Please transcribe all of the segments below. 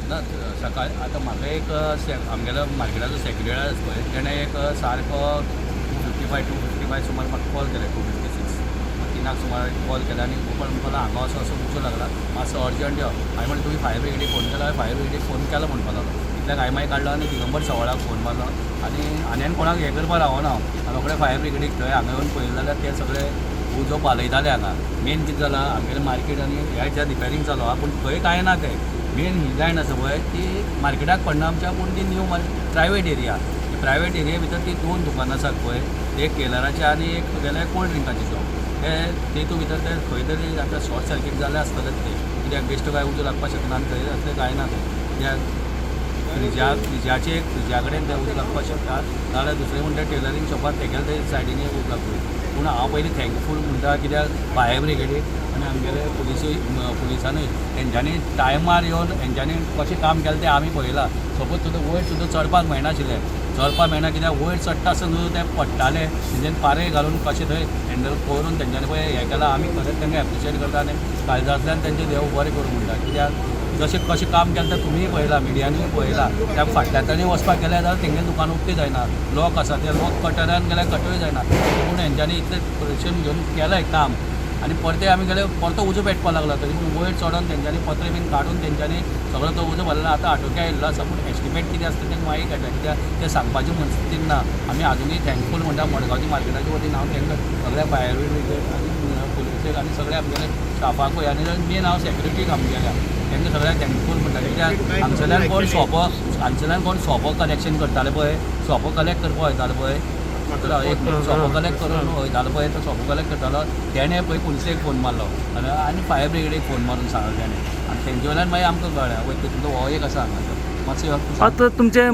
ना, सकाळ आतां म्हाका एक आमगेलो मार्केटाचो सेक्रेटरी आसा पळय, तेणें एक सारको 2:55, 2:55 सुमार म्हाका कॉल केले. 2:56, 3 सुमार कॉल केले आनी गोपाळ म्हणपाक लागलो, हांगा असो असो उजो लागला, मातसो अर्जंट यो. हांवें म्हणलें, तुमी फायर ब्रिगेडीक फोन केला? फायर ब्रिगेडीक फोन केलो म्हणपाक लागलो. इतल्याक हांवें मागीर काडलो आनी दिगंबर सवाळाक फोन मारलो आनी आनी कोणाक हें करपाक रावना हांव. रोखडे फायर ब्रिगेडीक थंय हांगा येवन पळयलें जाल्यार ते सगळे उजो पालयताले. हांगा मेन कितें जालां, आमगेलें मार्केट आनी ह्या रिपेरींग चालू आहा, पूण थंय कांय ना. तें मेन ही लायन आसा पळय, ती मार्केटाक पडना आमच्या, पूण ती new private area. Private area भितर ती दोन दुकानां आसात पळय, एक टेलराचें आनी एक तुगेलें कोल्ड ड्रिंकाचें शॉप. ते तेतू भितर ते खंय तरी आतां शॉर्ट सर्कीट जालें आसतलें तें, कित्याक बेश्टो कांय उजो लागपाक शकना आनी थंय असलें कांय ना. तें कित्याक फ्रिजाचे फ्रिजा कडेन तें उजो लागपाक शकता, नाजाल्यार दुसरें म्हणटा टेलरींग शॉपार तेगेले ते सायडीन एक उजो लागतलो. पूण हांव पयलीं थँकफूल म्हणटा, कित्याक फायर ब्रिगेडीक आनी आमगेले पुलिसूय, पुलिसांनी तेंच्यांनी टायमार येवन हेंच्यांनी कशें काम केलें तें आमी पळयलां. सपोज सुद्दां वयर सुद्दां चडपाक मेळनाशिल्लें, चडपाक मेळना कित्याक वयर चडटा आसतना सुद्दां ते पडटाले. तेंच्यांनी पारे घालून कशें थंय हँडल करून तेंच्यांनी पळय हें केलां. आमी खरेंच तांकां एप्रिशिएट करता आनी काळजांतल्यान तेंचें देव बरें करूं म्हणटा, कित्याक जशें कशें काम केलें तें तुमीय पळयलां, मिडियांनीय पळयलां. त्या फाटल्यान वचपाक गेलें जाल्यार तेंगेलें दुकान उक्तें जायना, लॉक आसा, ते लॉक कटरान गेल्यार कटूय जायना. पूण हेंच्यांनी इतलें प्रिपरेशन घेवन केलें काम आनी परते आमी गेले, परतो उजो पेटपाक लागला, तरी पूण वयर चडोन तेंच्यांनी पत्रे बीन काडून तेंच्यांनी सगळो तो उजो भरला. आतां आटोक्या येयल्लो आसा, पूण एस्टिमेट कितें आसता तें मागीर कळटा, कित्याक तें सांगपाची मनस्थिती ना. आमी आजुनूय थँकफूल म्हणटा मडगांवच्या मार्केटाच्या वतीन हांव तांकां सगळ्या फायर ब्रिगेड आनी पुलिसेक आनी सगळ्या आमगेले स्टाफाकूय आनी मेन हांव सेक्युरिटीक आमगेल्या तांकां सगळ्यांक थँकफूल म्हणटा, कित्याक हांगसरल्यान कोण सोपो कलेक्शन करताले पळय, सोपो कलेक्ट करपाक वयताले पळय, एक सोपो कलेक्ट करून वयतालो पळय, तो सोपो कलेक्ट करतालो, तेणें पळय पुलिसेक फोन मारलो आनी आनी फायर ब्रिगेडीक फोन मारून सांगलें तेणें आनी तेंचे वयल्यान मागीर आमकां कळ्ळें, वय तितूंतलो हो एक आसा हांगासर मातसो यो तूं सांग. आतां तुमचे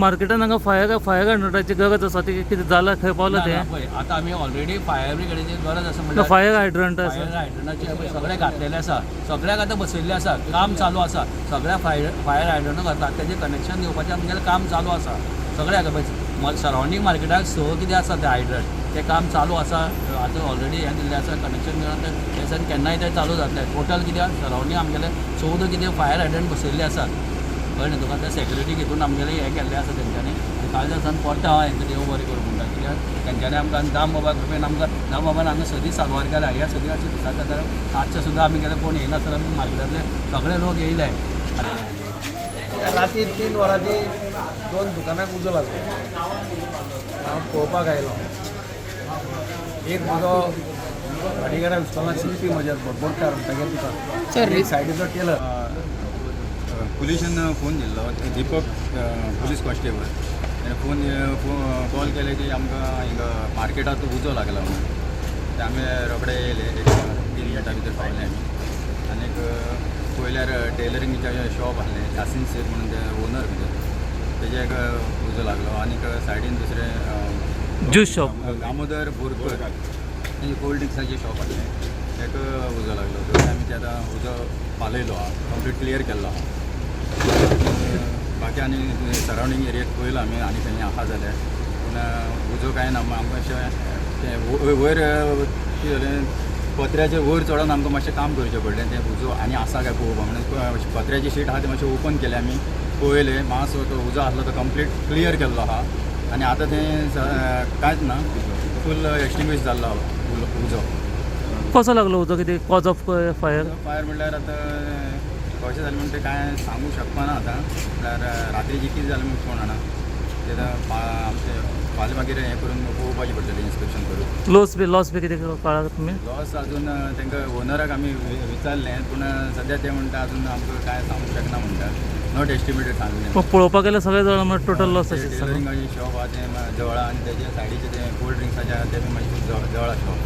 मार्केटान हांगा फायर फायर हायड्रंटाची गरज आसा, ती कितें जालां, खंय पावलां? ना, ना, तें पळय, आतां आमी ऑलरेडी फायर ब्रिगेडीची गरज आसा म्हणल्यार फायर हायड्रंट आसा. फायर हायड्रंटाचे पळय सगळे घातलेले आसा, सगळ्याक आतां बसयल्ले आसा, काम चालू आसा. सगळ्या फायर फायर हायड्रंट घातला, तेजें कनेक्शन दिवपाचें आमगेलें काम चालू आसा. सगळ्याक पळय सरावंडींग मार्केटाक स कितें आसा ते हायड्रंट, तें काम चालू आसा. आतां ऑलरेडी हें दिल्लें आसा, कनेक्शन मेळोन तें तेच्यान केन्नाय तें चालू जातलें. टोटल कित्याक सरावंडींग आमगेलें 14 कितें फायर हायड्रंट बसयल्ले आसात, कळ्ळें न्ही तुका? ते सेक्युरिटी घेतून आमगेलें हें केल्लें आसा तेंच्यांनी. आनी कालच्या दिसान परतें हांव हेंकां देव बरें करूं म्हणटा, कित्याक तेंच्यांनी आमकां आनी दाम बाबा कृपेन आमकां दाम बाबान हांगा सदींच साल्वार केला. ह्या सदीं अशें दिसाता जाल्यार रातचें सुद्दां आमी गेले, कोण येयनासतना आमी मार्केटांतले सगळे लोक येयले. राती 3 वरांची दोन दुकानाक उजो लागलो. हांव पळोवपाक आयलो. एक म्हजो भाटीकारा इस्कॉलान शिकपी म्हज्या बोरकार, तागेलें दुकान, एक सायडीचो टेलर. पुलिशन फोन दिल्लो, दीपक पुलीस कॉन्स्टेबल, तेणें फोन कॉल केले की आमकां हिंगा मार्केटांत उजो लागला म्हणून. ते आमी रोखडे येयले, एक 3 मिनटां भितर पावले आमी. आनीक पळयल्यार टेलरिंगचें शॉप आसलें, यासीन शेख म्हणून ते ओनर भितर, तेजे एक उजो लागलो. आनीक सायडीन दुसरें ज्यूस शॉप. दामोदर बोरकर, तेंचे कोल्ड ड्रिंक्साचें शॉप आसलें, ताका उजो लागलो. थंय आमी ते आतां उजो पालयलो आहा, कंप्लीट क्लियर केल्लो आहा. बाकी आनी सरावंडींग एरियाक पळयलो आमी आनी खंय आहा जाल्यार, पूण उजो कांय ना. आमकां अशें तें वयर कितें जालें, पत्र्याचेर वयर चडोन आमकां मातशें काम करचें पडलें, तें उजो आनी आसा काय पळोवपाक म्हणून. पत्र्याची शीट आहा तें मातशें ओपन केलें आमी, पळयलें, मातसो तो उजो आसलो तो कंप्लीट क्लियर केल्लो आहा आनी आतां तें कांयच ना, फूल एक्सटिंग्विश जाल्लो आहा उजो. कसो लागलो उजो? कितें कॉज ऑफ फायर? फायर म्हणल्यार आतां कशें जालें म्हण तें कांय सांगूंक शकपाना आतां. म्हणल्यार रात्रीचें कितें जालें म्हूण कोण जाणा तें. आतां आमचें फाल्यां मागीर हें करून पळोवपाचें पडटलें, इन्स्पेक्शन करून. लॉस बी कितें कळ्ळा तुमी? लॉस अजून तांकां ओनराक आमी विचारलें, पूण सद्या ते म्हणटा अजून आमकां कांय सांगूंक शकना म्हणटा, not estimated सांगलें. पूण पळोवपाक गेल्यार सगळें जळ्ळां म्हणल्यार टोटल लॉस अशें सगळें. टेलरिंगाचें शॉप आहा तें जवळा आनी तेजे सायडीचें तें कोल्ड ड्रिंक्साचें आहा तें बी मातशें जवळा शॉप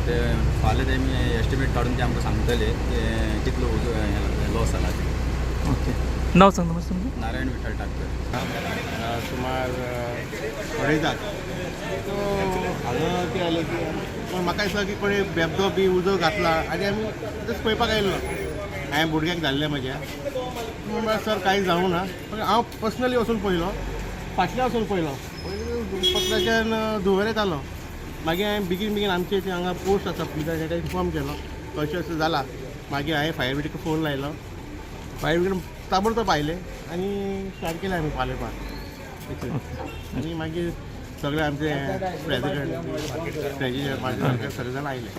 ते. फाल्यां तेमी एस्टिमेट काडून ते आमकां सांगतले की कितलो उजो हें लॉस जाला तें. ओके, नाव सांगता मातशें तुमचें? नारायण विठ्ठल टाककर. सुमार 2.5 सो हांगा कितें जालें की पूण म्हाका दिसता की कोणी बेबदो बी उजो घातला आनी आमी जस्ट पळयपाक आयिल्लो. हांवें भुरग्यांक धाडले म्हज्या म्हणल्यार सर कांय जावं ना, पूण हांव पर्सनली वचून पळयलो, फाटल्यान वचून पळयलो, पयलीं पत्र्याच्यान धुंवर येतालो. मागीर हांवें बेगीन बेगीन आमचे ते हांगा पोस्ट आसा पुलिसांचे, ताका इन्फॉर्म केलो, अशें अशें जाला. मागीर हांवें फायर ब्रिगेडीक फोन लायलो, फायर ब्रिगेड ताबडतोब आयले आनी स्टार्ट केलें आमी पालोवपाक इतलें. आनी मागीर सगळे आमचे प्रेजिडेंट, ट्रेजरर, सगळे जाण आयले.